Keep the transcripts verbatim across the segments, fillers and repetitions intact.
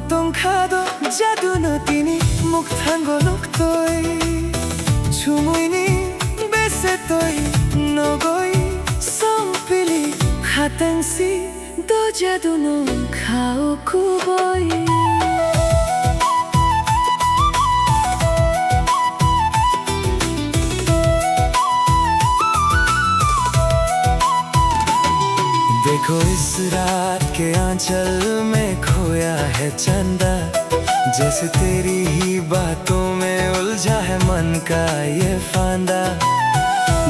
Tongkha do jaduno tini mukthango nuktwi. Chumuini besetwi nogwi sampili khatangsi do jaduno khao kuboi. देखो इस रात के आंचल में खोया है चंदा, जैसे तेरी ही बातों में उलझा है मन का ये फांदा।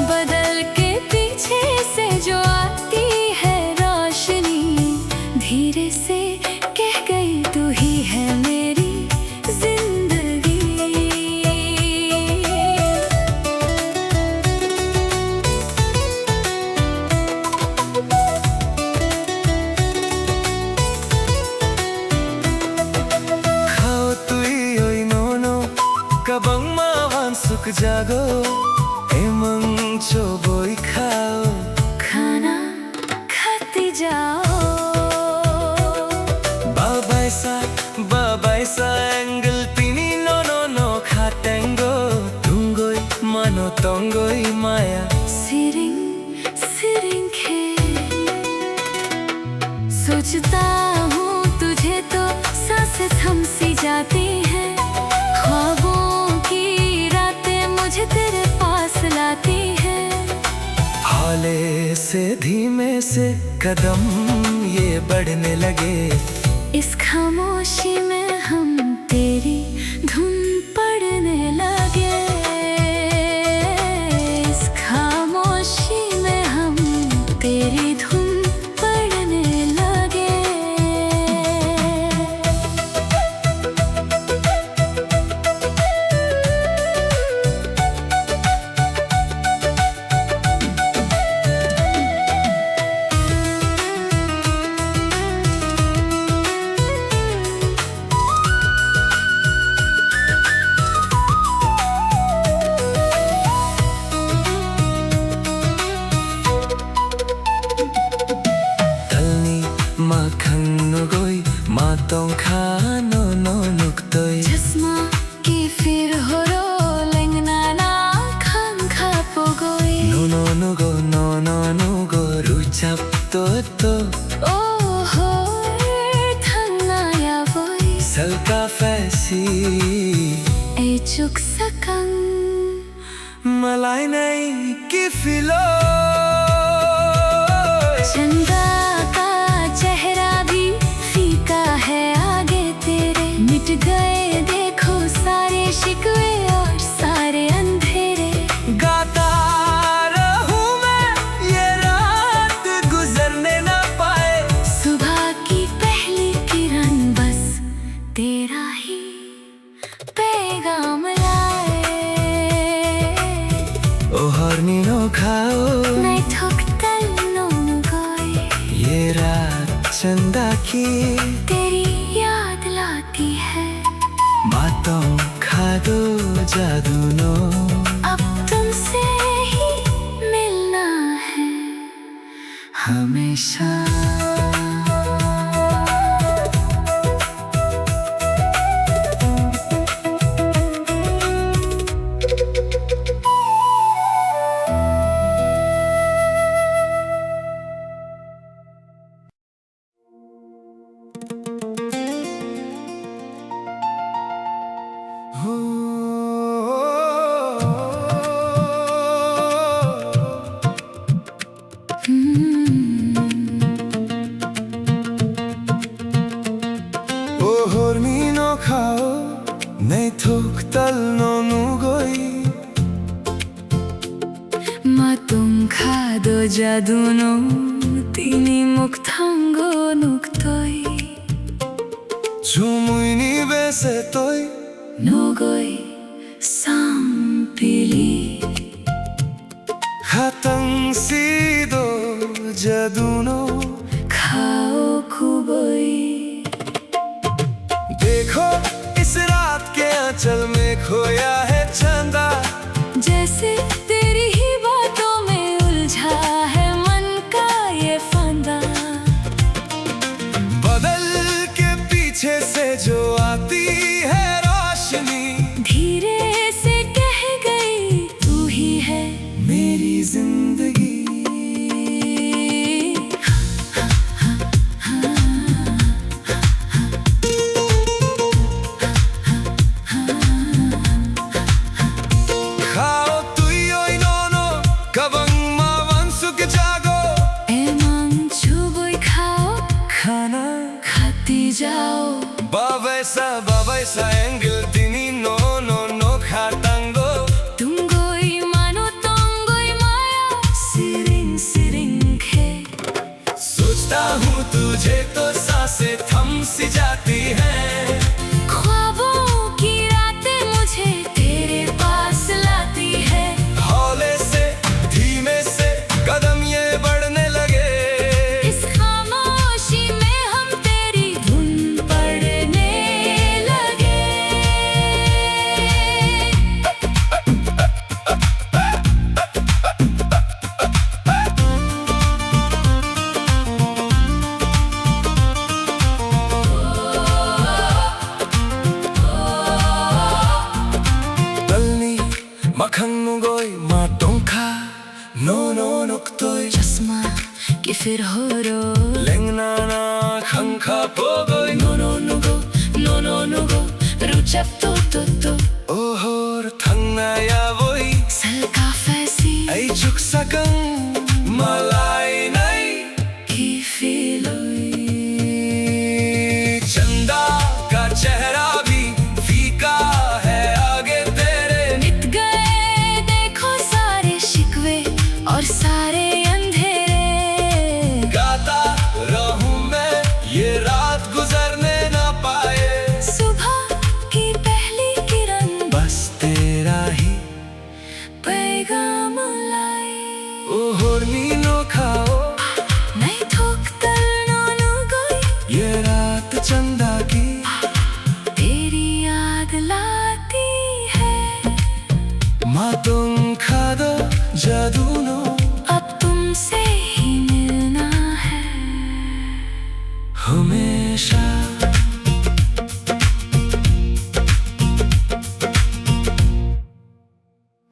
बदल के पीछे से जो आती है रोशनी, धीरे से कह गई तू ही है मेरी जिंदगी। Khao twi oi nono, kabangma wansuk jago, emang choboi khao. Khana khati jao. Babaisa, babaisa, angle tini nono no khatengo, tungoi mano tongoi maya. Siring, siring khe. सोचता हूँ तुझे तो सांसें थम सी जाती हैं, ख्वाबों की रातें मुझे तेरे पास लाती हैं। हौले से धीमे से कदम ये बढ़ने लगे। इस खामोशी में हम तेरी धुन पढ़ने लगे। इस खामोशी में हम तेरी धुन पढ़ने लगे। Talni makhang nugoi ma tongkha no no nuktoi. Chasma ki fir horo lengna na khang kha pogoi. No no nugo, no no nugo ruchap to to. Oh hor thangna ya voi. Salka fasi. Ei chuk sakang. Malai nai ki filo. चंदा का चेहरा भी फीका है आगे तेरे। मिट गए देखो सारे शिकवे और सारे अंधेरे। गाता रहूं मैं ये रात गुजरने ना पाए। सुबह की पहली किरण बस तेरा ही पैगाम लाए। O horni no khao. Naithok tal no nugoi. Ye raat chanda ki. Teri yaad laati hai. Ma tongkha do jadu no. Ab tumse hi milna hai. हमेशा। O horni no khao, naithok tal no nugoi. Ma tongkha do jadu no, tini mukthango nuktoi. Chumui ni besetoi. Nugoi sampili. Khatang si do jadu no. Khao kuboi. देखो इस रात के आंचल में खोया है चंदा। जैसे तेरी ही बातों में उलझा है मन का ये फंदा। बदल के पीछे से जो Sa babai sa angle tini no no no kha tango. Tungoi mano tongoi maya siring siring khe. सोचता हूँ तुझे तो सांसें थम सी जाती हैं। ख्वाबों की रातें मुझे तेरे पास लाती है। हौले से धीमे से कदम ये बढ़ने लगे। इस खामोशी में हम तेरी धुन पढ़ने लगे। Talni makhang nugoi ma tongkha, no no nuktoi. Chasma kifir horo. Lengna na khangkha pogoi, no no nugo, no no nugo. Ruchap to to to. Ohor thangna ya voi. Salka faisi. Ai chuk sakang malai nai. Kifiloi. चंदा का चेहरा भी फीका है आगे तेरे। मिट गए देखो सारे शिकवे और सारे अंधेरे। गाता रहूं मैं ये रात गुजरने ना पाए। सुबह की पहली किरण बस तेरा ही पैगाम लाई। Ohorni nokhao. Naithok talno nugoi. ये रात चंदा की. तेरी याद लाती है. Ma tongkha do jaduno. अब तुमसे ही मिलना है. हमेशा.